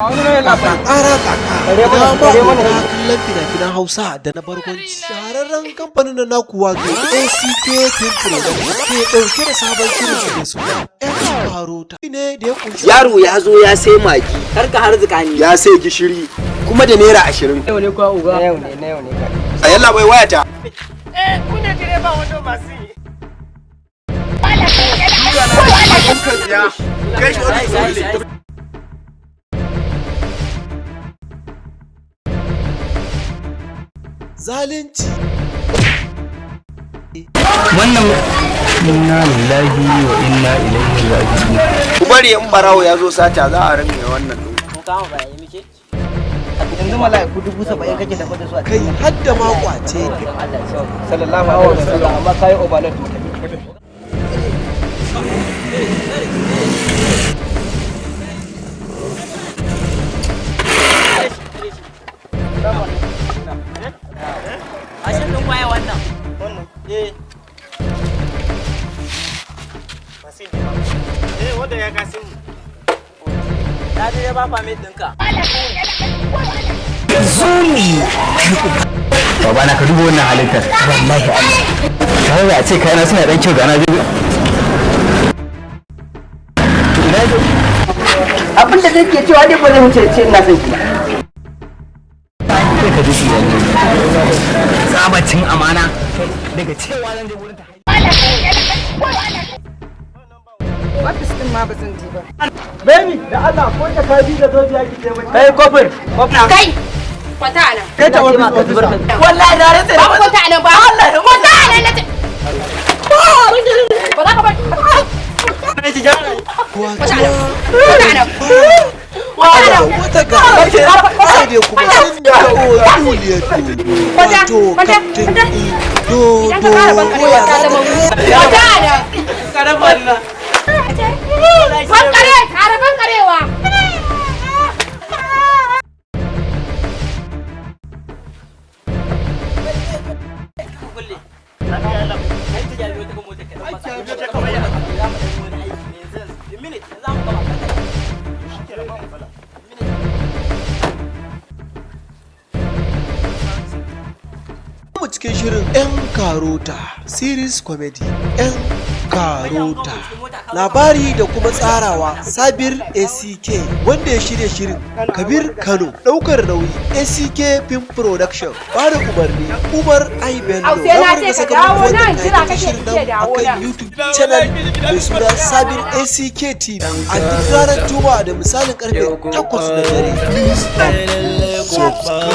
Kaka ƙara kaka ina ma'abota kallon fina-finan Hausa da na barkwanci. Shahararren kamfanin na naku, wato ACK Film Production, ke ɗauke da sabon shirin su mai suna 'Yan Karota ne da ya kunshi Yaro ya zo ya sai Maggi. Kar ka harzuka ni. Ya sai gishiri kuma da ₦20. Yau ne kwa uga. Yau ne, na yau ne ka. A yalla bai, wayata. Eh, ku ne direba wando masu yi. Kai shi wani. Zalunci. Wannan, inna lillahi wa inna ilaihi raji'un. Ku bari in barawo ya zo sata za a ringa wannan ɗin. Mun kama barayi muke. Yanzu mala'iku 70,000 kake tafi da su a Kai, har da ma kwace. Allah ya sauke. Sallallahu alaihi wasallam, amma kai overload, mu tafi, mu tafi. Ashin din waye wannan? Wannan. Eh. Masu yi. Eh, wanda ya kasi mu. Na direba permit ɗinka. Zumi baba na, ka duba wannan halittar, wallahi Allah, kawai da a ce kayana suna dan kyau gana jibi. To ina je? Abin da nake cewa dai ba zai wuce ce ina son ki ba. Kai, ka ji su yanzu tsabacin amana daga cewa zan je wurin ta. Ofis din ma ba zan je ba. Baby, da Allah ko da ka bi da zobiya ki je mai. Kai, kofin. Kai! Kwanta a nan. Kai ta ofis, ofis. Wallahi na rantsa. Ba kwanta a nan ba. Kwanta a nan na ce. Ba za ka bar. Kwanta a nan. Kwanta a nan. Ana wata ga sai dai kuma sun dawo Juliet, wato Captain Ido. Idan ka ƙara bankarewa ta zama wuri. Kwanta a nan. Bankare, ƙara bankarewa. Kulle. Kai ta jami'o ta mota ka dan matsa. Za mu dan yi wani aiki ne yanzu yanzu. In minute yanzu za mu gama. Minute. Mu cikin shirin 'Yan Karota series comedy. 'Yan Karota, labari da kuma tsarawa Sabir ACK, wanda ya shirya shirin Kabir Kano, daukar nauyi ACK Film Production, bada umarni Umar Ai Bello. Au, sai na Za mu ce rinka ka saka dawo muku nan, wannan jira ƙayataccen kake shirin ce nan dawo akan nan. YouTube channel mai suna Sabir ACK TV a duk ranar Juma'a da misalin karfe 8 na dare. Please subscribe.